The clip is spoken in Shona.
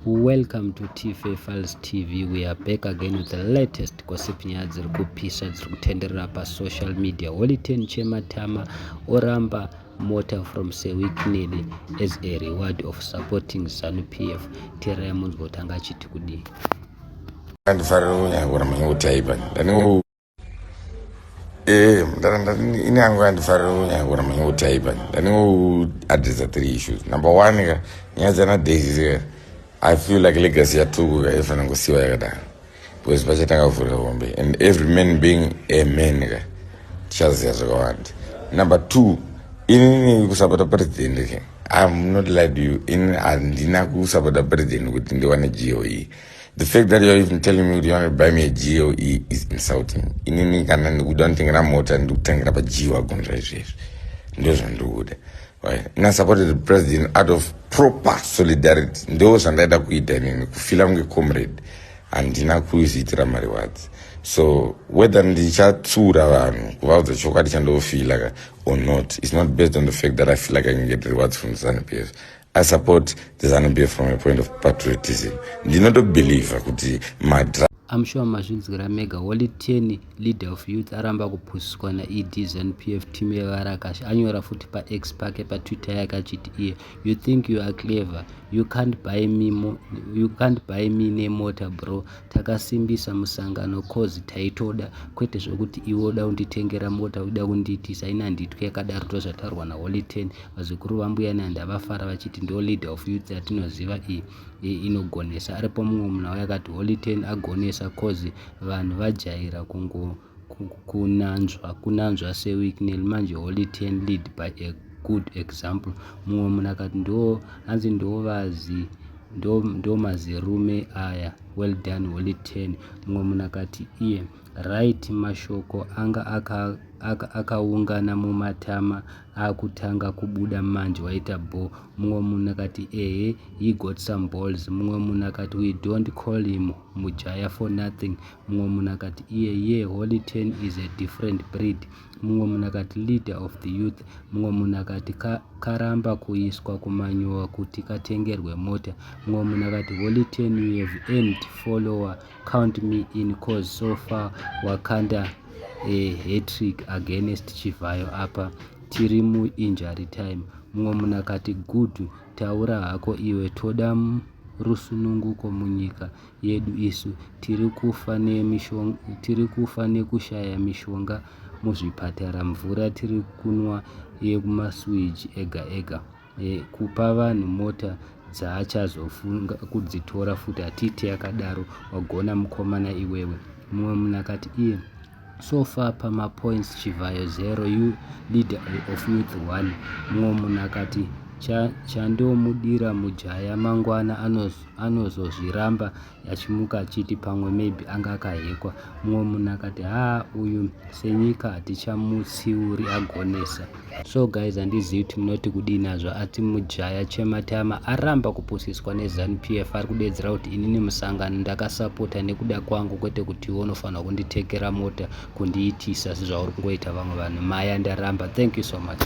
Welcome to TFA Files TV. We are back again with the latest gossip, nyaya dziri kupisa dziri kutenderera pasocial media. Holy Ten Chematama oramba mota from Sir Wicknell as a reward of supporting ZANU PF. Teererai munzwa kuti anga achiti kudii. Andifarira kunyanya kuramba ngekutaipa ndaningo ini hangu andifarira kunyanya kuramba ngekutaipa. Ndaningoaddressa three issues. Number one ka, nyaya dzana Daisy ka, I feel like legacy yaTuku ka ifanira kusiwa yakadaro because pachatanga kuvhurika hombe and every man being a man ka tichaziva zvakawanda. Number two, inini kusapota president ke, I'm not like you. Ini handina kusapota president kuti ndiwane GLE. The fact that you're even telling me kuti you want to buy me a GLE is insulting. Inini kana ndikuda nditengera mota, ndikutengera paG wagon. Zvaizvezvi ndo zvandikuda. Right, I supported the president out of proper solidarity. Ndo zvandaida kuita inini, kufila kunge comrade. Handina kuzviitira marewards, so whether ndichatsura vanhu kuvaudza chokwadi chandofila ka or not is not based on the fact that I feel like I can get rewards from ZANU PF. I support the ZANU PF from a point of patriotism. Ndinotobelieva kuti madra I'm sure mazvinzwira mega. Holy Ten, leader of youth, aramba kupusiswa naED. ZANU PF team yevarakashi. Anyora futi paX pake, paTwitter yake, achiti iye, "You think you are clever? You can't buy me nemota, bro. Takasimbisa musangano cause taitoda, kwete zvokuti iwe uda kunditengera mota, uda kundiitisa. Ina handitwi yakadaro." Tozvataurwa naHoly Ten. Vazukuru vambuya Nehanda vafara vachiti ndo leader of youth yatinoziva iyi inogonesa. Aripo mumwe munhu auya akati Holy Ten agonesa cause vanhu vajaira kungo kunanzva Sir Wicknell. Manje Holy Ten lead by a good example. Mumwe munhu akati ndo hanzi ndovazi ndo mazirume aya, well done, Holy Ten. Mumwe munhu akati iye, "Right, mashoko anga akaungana mumatama akutanga kubuda manje, waita bo." Mumwe munhu akati, "Ehe, he got some balls." Mumwe munhu akati, "We don't call him Mujaya for nothing." Mumwe munhu akati iye, "Ye, Holy Ten is a different breed." Mumwe munhu akati, "Leader of the youth." Mumwe munhu akati, "Karamba kuiswa kumanyowa kuti katengerwe mota." Mumwe munhu akati, "Holy Ten, you have earned follower. Count me in, cause so far wakanda a hat-trick against Chivayo. Apa tiri muinjury time." Mumwe munhu akati, "Good, taura hako iwe. Toda rusununguko munyika yedu isu. Tiri kufa nekushaya mishonga muzvipatara. Mvura tiri kunwa yekumasuwiji ega ega. Kupa vanhu mota dzaachazofunga kudzitora futi, hatiti yakadaro. Wagona mukomana iwewe." Mumwe munhu akati iye, "So far pamapoints, Chivayo 0, you leader of youth 1." Mumwe munhu akati, "Chandomudira mujaya, mangwana anozozviramba achimuka achiti pamwe maybe anga akahekwa." Mumwe munhu akati, "Haa, uyu senyika hatichamutsiuri, agonesa." So guys, handizivi kuti munoti kudii nazvo. Ati Mujaya Chematama aramba kupusiswa neZANU PF. Ari kudedzera kuti inini musangano ndakasapota nekuda kwangu, kwete kuti iwe unofanira kunditekera mota, kundiitisa sezvauri kungoita vamwe vanhu. Maya, ndaramba. Thank you so much.